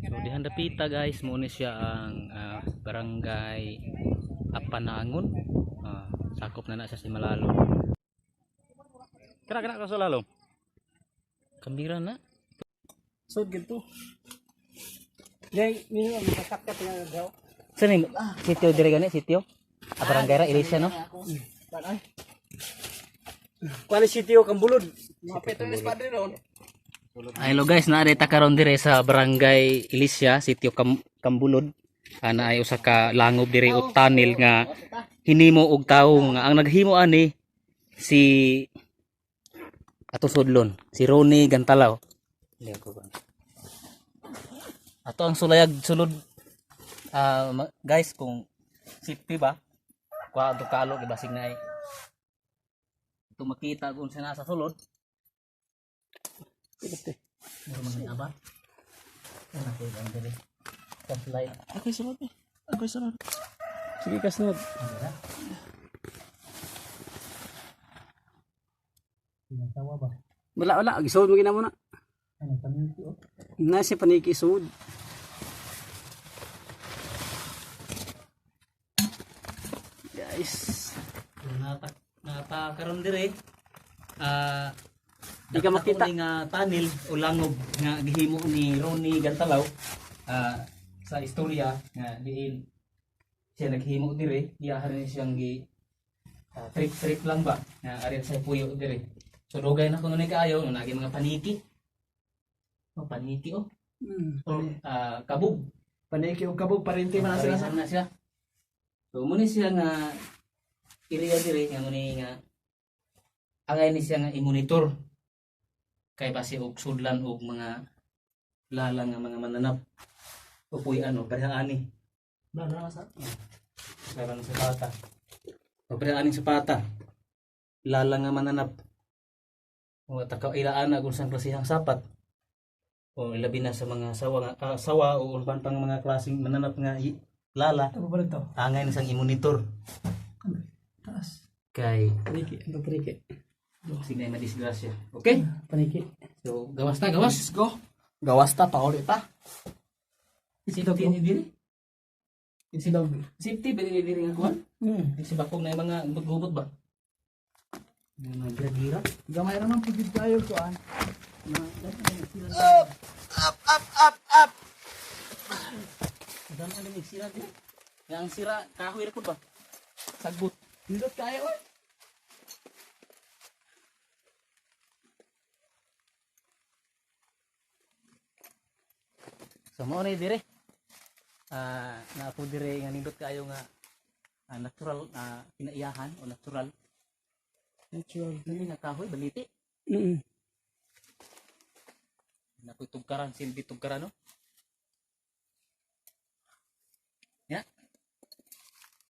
So dihan dapita, guys, mo ni siya ang barangay Apanangon. Sakop na na siya si Malalo. Kana kana ka sa lalo. Kamera na. So gito. Dai mino ang makakatkat nga daw. Sa ni sitio dire gani sitio? Barangay ra Ilisia, no? Kuan ay. Kuan sitio Kambulod. Hello guys, naa ta karon dire sa Barangay Ilisia, sitio Kambulod. Ana ay usa ka langob dire o tunnel nga hinimo og tawo nga ang naghimo ani si ato sudlon, si Ronnie Gantalaw. Hindi ako ba. Ato ang sulayag sulod, guys, kung safety ba kwa ato kalo gibasig na ay ito makita kung sa nasa sulod. Meron mga aba. Ano ko yung dire? Flashlight. Ako sunod eh. Ako sunod. Sige kasunod. Ano ra? Tinatawa ba? Wala wala, gisod mo ginamo na. Ano paniki oh? Na si paniki sud. Guys, Nata nata karon dire. Di ka makita. Ni nga tunnel o langob nga gihimo ni Ronnie Gantalaw, sa istorya nga diin siya naghimo dire, iyahan ni siyang gi trip trip lang ba nga ari sa puyo dire. So dugay na kuno ni kaayo no nagi mga paniki. Oh, paniki oh. Or kabog. Paniki og kabog parente man na sila sa. Parehan na siya. So muna siya nga area dire nga muna nga angay ni siya nga i-monitor kay base og sudlan og mga lala nga mga mananap o puy ano pareha ani Na sa. lala ng sapata o pareha ani sapata lala nga mananap o taka ilaan na kung saan klasehang sapat o ilabi na sa mga sawa nga sawa o uban pang mga klaseng mananap nga lala. Ano ba to? Angay na siyang i-monitor Taas. kay Paniki, ano paniki? sige madisgrasya. Okay? Paniki. So gawas na gawas. Let's go. Gawas ta pauli ta. Safety ni diri. Itlog. Safety ba ni diri nga kuan? Si bakong na yung mga gubot-gubot ba? Yung mga gira-gira. Gamay ra man pud tayo kuan. Dami ang lamig sira diri. Yang sira kahoy ra pud ba? Sagbot. Nindot kayo oy. So mao ni dire. Naa po dire nga nindot kaayo nga natural kinaiyahan o natural. Natural. Dili nga kahoy baliti. Napoy tugkaran, silbi tugkaran, no?